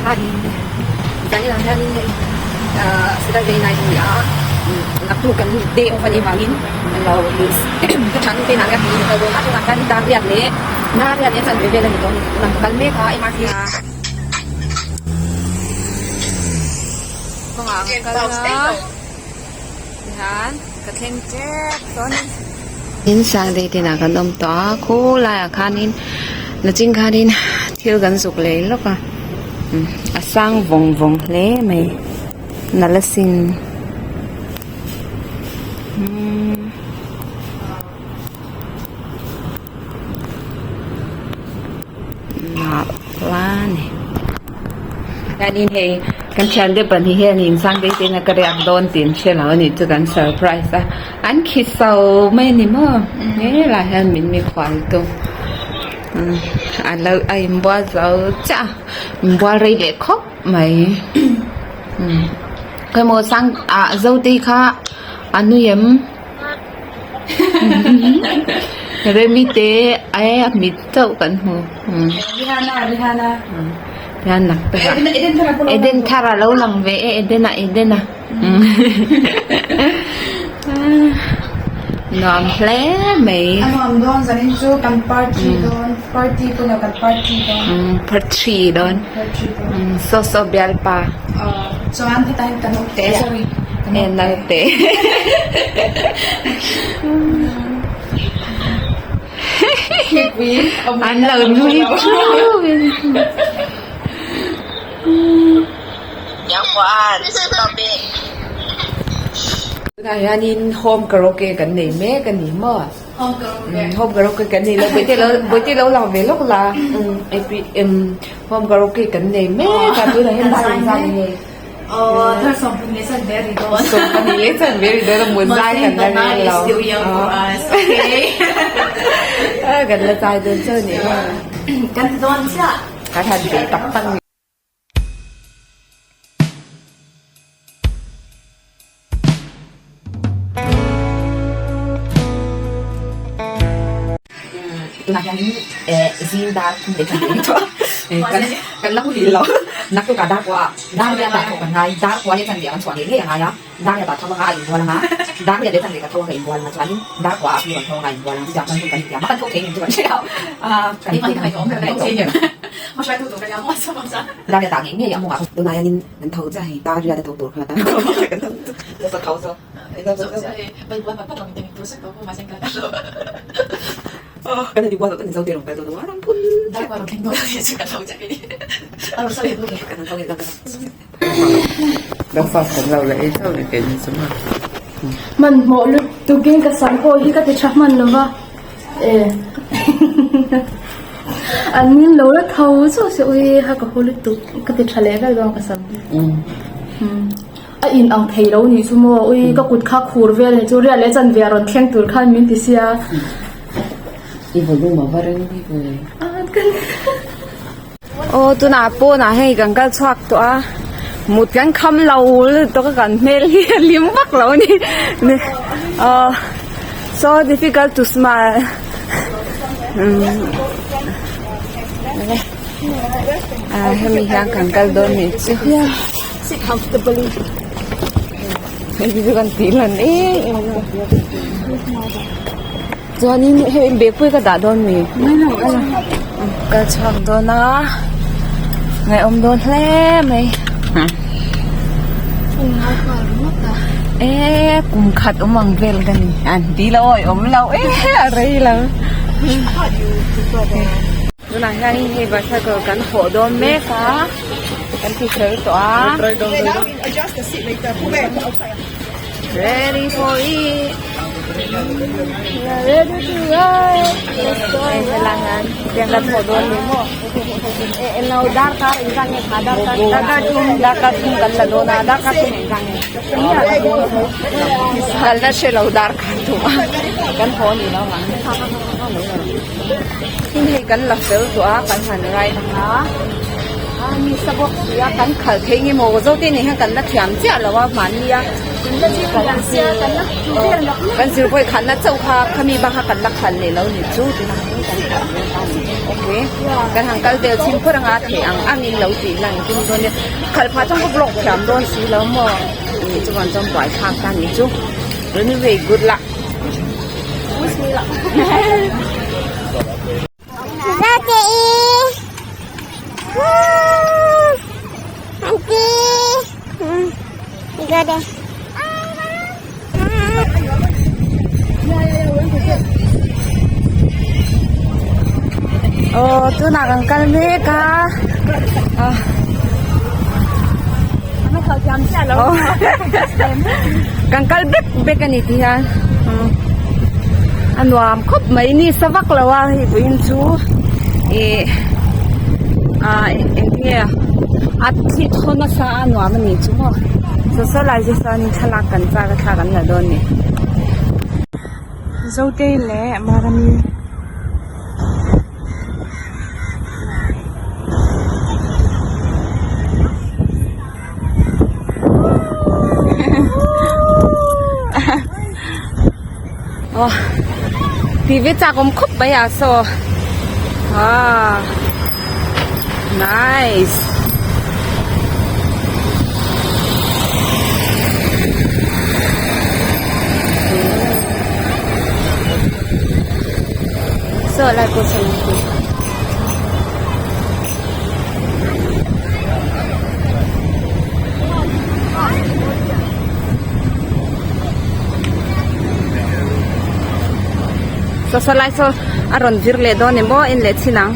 khanin zanin ah hianin hei ahh Saturday night a ni a naktuk kan day off a nih vangin lo ka thian te inah ka kal dawn a tunah hian dar riat leh dar riat leh chanve vel a ni tawh a ni tunah ka kal mek a MRT ah kawngah ka kal a tihian ka thleng tep tawh a ni. In sang dei te inah kan awm tawh a khulaiah khanin nachin khanin thil kan zuk lei lawk a a sang vawng vawng hle mai nalh asin umm. Hianin hei kan thiante pahnih hian insangtei te inah ka riak dawn tih an hre lo a nih chu kan surprise a an khi so mai a ni maw helaiah hian min mikhual tu a lo a inbual zo chiah a inbual rei leh khawp mai khawimaw sang ah zotei kha a nui em. Remi te e a mit chauh kan hmu Rihana Rihana Rihana Eden thar a lo lang ve e Edena Edena nuam hle mai a nuam dawn zanin chu kan party dawn party pawh kan party dawn party dawn saw saw bialpa chuan hetah hian kan awm teh sorry e naute an lo nui thup tunah hianin home karaoke kan nei mek a ni maw home karaoke kan nei lo bawihte lo lang ve lawk la home karaoke kan nei mek a tunah hian dar engzat nge. Sawmpahnih leh chanve ri dawn a mut zai kan la reng lo kan la zai dawn chauh nih kan han bei tak tak ni. Tunah hianin eh zing dar thum leh chanve ni tawh a kan la muhil lo naktuk ah dar pawh ah dar riat ah thawk kan ngai dar kua leh chanve ah kan chhuah ngei ngei a ngai a dar riat ah tho anga a inbual anga dar riat leh chanve ka tho anga inbual anga chuanin dar kua ah phir an tho anga a inbual anga chutiang chuan hun kan intiam a kan tho thei ngem chu kan hre lo a kan dar riat ah ngei ngei a mawngah tunah hianin kan tho chiah hei dar riat a tho tur kha dar kua kan tho chu tho zo. Hmanhmawh lutukin ka sam pawh hi ka ti tha hman lova e an min lo la tho chauh se ui ha ka haw lutuk ka ti tha leh vel dawn ka sam hi. A in ang thei lo nih chu maw ui ka kut kha khur vel nih chu riat leh chanve a rawn thleng tur khan min ti sia. I volume a va reng bik ve. Aw tunah pawnah hei kan kal chhuak tawh a mut kan kham lo lutuk a kan hmel hi a hlim vak lo a ni aw so difficult to smile hemi hian kan kal dawn nih chu. Sit comfortably. Hei chu kan tih lan em em a chuanin hei bag pawh hi ka dah dawn mi kal chhuak dawn a ngaihawm dawn hle mai e kum khat awm ang vel ka ni an ti lo awi awm lo e a rei lo. Tunah hianin hei bicycle kan hawh dawn mek a kan ti fel tawh a ready for it we are ready to ride let's go hei helai hian tiang kan hawh dawn ni maw eh englo darkar engzat nge kha darkar darkar thum darkar thum kan la dawn a darkar thum engzat nge kalna hrelo darkar thum a kan haw ni lo ang. Tin hei kan la fel tawh a kan han ride ang a a mi sa bawk si a kan khalh theih nge maw zo te nen hian kan la thiam chiah lo a mahni a kan zir vawi khatna chauh kha khami bang kha kan la khalh leh lo ni chu tunah hian kan khalh dawn ta a ni. Okay. Kan han kal vel chhim phawt anga theih ang angin lo tih lan tum dawn nia. Khalh phah chuan ka vlog thiam dawn si lo maw? Nih chuan chuan buai thlak ta ni chu. Anyway, good luck. Aw tunah kan kal mek a kan kal bek bek a ni tih hian a nuam khawp mai ni sa vak lo a hei vawiin chu ih ah eng nge a thli thaw nasa a nuam a nih chu maw saw saw lai te chuan thlalak kan chak a thla kan la dawn a ni. Zotei leh Marami. Aw tih ve chak awm khawp mai a saw ah nice. Saw lai pawh saw lang tur. Saw saw lai saw a rawn vir leh dawn em aw en leh chin ang.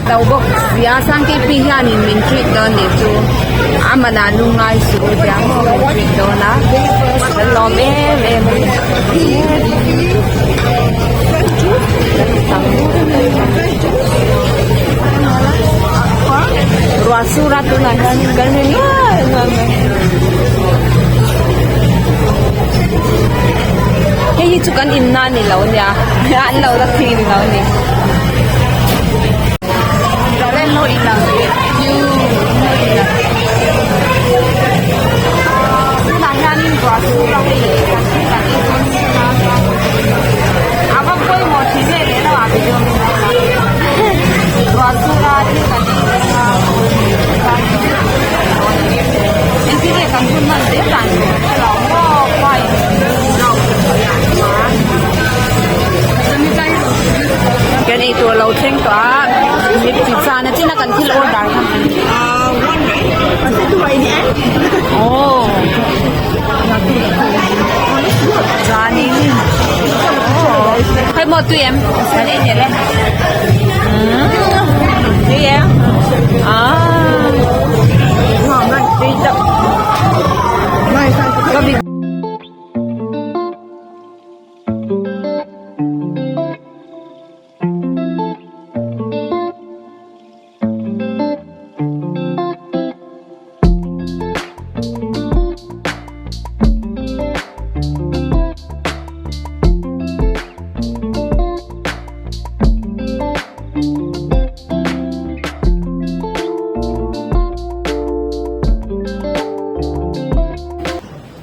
Lo bawk sia Sangkepi hianin min treat dawn nih chu a manah lungngai suh u tia maw min treat dawn a kan lawm em em a ni. Ruah sur a tunah hian kan ri nuai nuai mai. Hei hi chu kan inna a ni lo ania an lo la thing ni lo a ni. Tunah hianin ruah sur a hei kan thil kan ei dawn nia a va pawimawh thin em em a video min lo la ruah sur a thil kan ei dawn a engtin nge kan hun hman zel dan tur ka lo maw fine kan ei tur a lo thleng tawh a mi pizza na chin a kan thil order kha aw chuanin khawi maw tui em kan ei hneh le tui em ah tui chauh.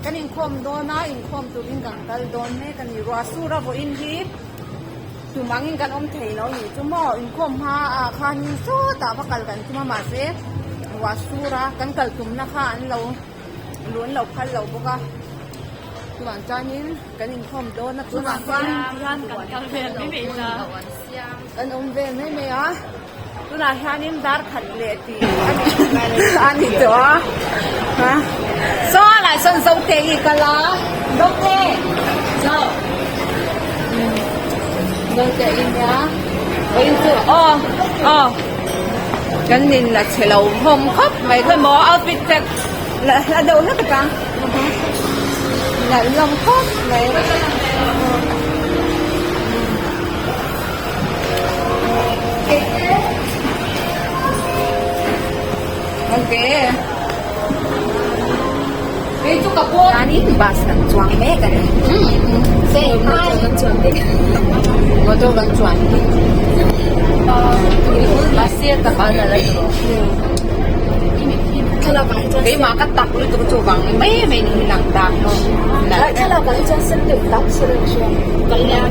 Kan inkhawm dawn a, inkhawm turin kan kal dawn mek a ni. Ruah sur a vawiin hi tum angin kan awm thei lo nih chu maw? Inkhawm hma ah khanin sawtah va kal kan tum a mahse ruah sur a kan kal tumna kha an lo luh an lo phal lo bawk a. Chuvang chuanin kan inkhawm dawn a tunah chuan kan awm vel mai mai a. Tunah hianin dar khat leh tih a ni tawh a ha saw lai sawn Zote hi kal a Zote zo Zote i nia vawiin chu aw aw kan in la chhe lo hlawm khawp mai khawi maw outfit check la hla deuh hlek atang nalh hlawm khawp mai. Bus kan chuang mek a ni motor kan chuan Keimah ka tak lutuk chu vang mai mai ni lang tak maw. Thlalak ah hi chuan sen deuh tak se ka hria.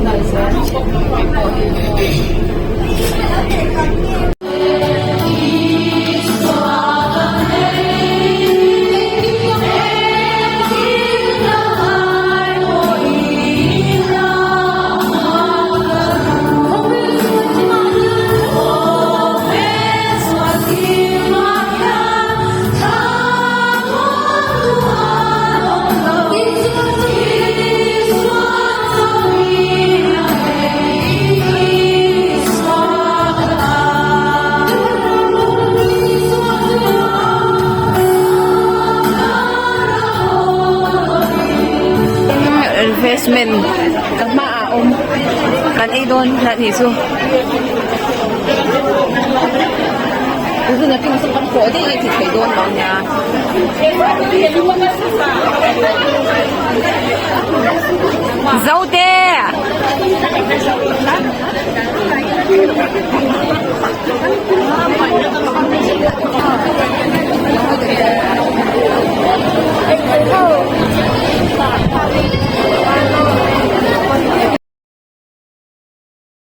Refreshment ka hmaah a awm kan ei dawn a nih chu. Zote!